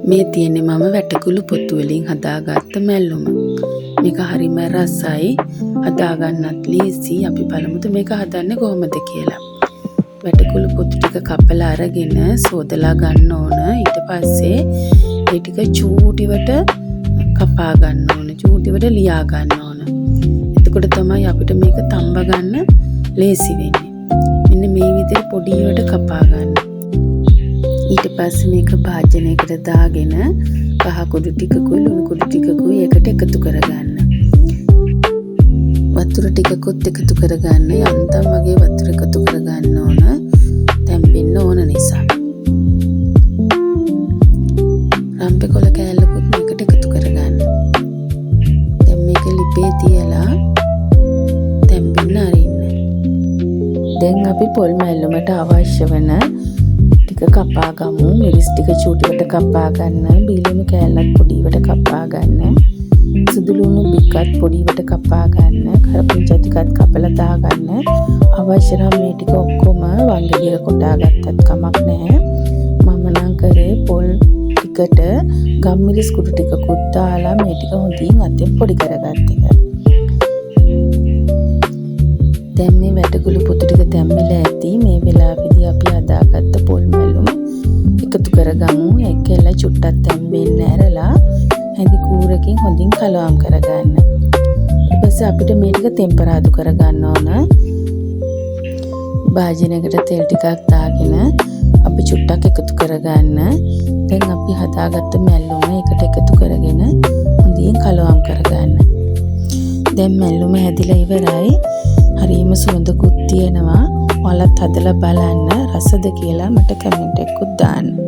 මේ තියෙන්නේ මම වැටකුළු පොතු වලින් හදාගත්ත මැල්ලුම. මේක හරිම රසයි. හදාගන්නත් ලේසි. අපි බලමුද මේක හදන්නේ කොහොමද කියලා. වැටකුළු පොතු ටික කපලා අරගෙන සෝදලා ගන්න ඕන. ඊට පස්සේ ඒ ටික චූටිවට කපා ගන්න ඕන. චූටිවට ලියා ගන්න ඕන. එතකොට තමයි අපිට මේක තම්බ ගන්න ලේසි වෙන්නේ. මෙන්න මේ විදිහට පොඩිවට කපා ගන්න. ඊට පස්සේ මේක භාජනයකට දාගෙන කහ කුඩු ටිකකුයි ලුණු කුඩු ටිකකුයි ඒකට එකතු කරගන්න. වතුර ටිකකුත් එකතු කරගන්න. යන්තම් වගේ වතුර එකතු කරගන්න ඕන. තැම්බෙන්න ඕන නිසා. රම්පෙ කොළ කෑල්ලකුත් මේකට එකතු කරගන්න. දැන් මේක ලිපේ තියලා තැම්බෙන්න අරින්න. දැන් අපි පොල් මැල්ලුමට අවශ්‍ය වෙන ටික කපා ගමු. මිරිස් ටික චූටිවට කපා ගන්න, බීලුණු කෑල්ලත් පොඩිවට කපා ගන්න, සුදු ලුණු බික්කත් පොඩිවට කපා ගන්න, කරපිංචා ටිකත් කපලා දාගන්න. අවශ්‍ය නම් මේ ටික ඔක්කොම වංගෙඩියක කොටා ගත්තත් කමක් නැහැ. මම නම් කරේ පොල් ටිකට ගම්මිරිස් කුඩු ටිකකුත් දාලා මේ ටික හොඳින් අතෙන් පොඩි කරගත්ත එක. දැන් මේ වැටකුළු පොතු ටික තැම්බිලා ඇති. මේ වෙලාවේදී අපි හදාගත්ත පොල් මැලුම එකතු කරගමු. ඒකෙල්ල චුට්ටක් තැම්බෙන්න ඇරලා හැඳි කූරකින් හොඳින් කලවම් කරගන්න. ඊට පස්සේ අපිට මේ ටික තෙම්පරාදු කරගන්න ඕන. භාජනයකට තෙල් ටිකක් දාගෙන අපි චුට්ටක් එකතු කරගන්න. දැන් අපි හදාගත්ත මැල්ලුම එකට එකතු කරගෙන හොඳින් කලවම් කරගන්න. දැන් මැල්ලුම හැදිලා ඉවරයි. හරිම සුවඳකුත් තියෙනවා. ඔයාලත් හදලා බලන්න රසද කියලා මට කමෙන්ට් එකකුත් දාන්න.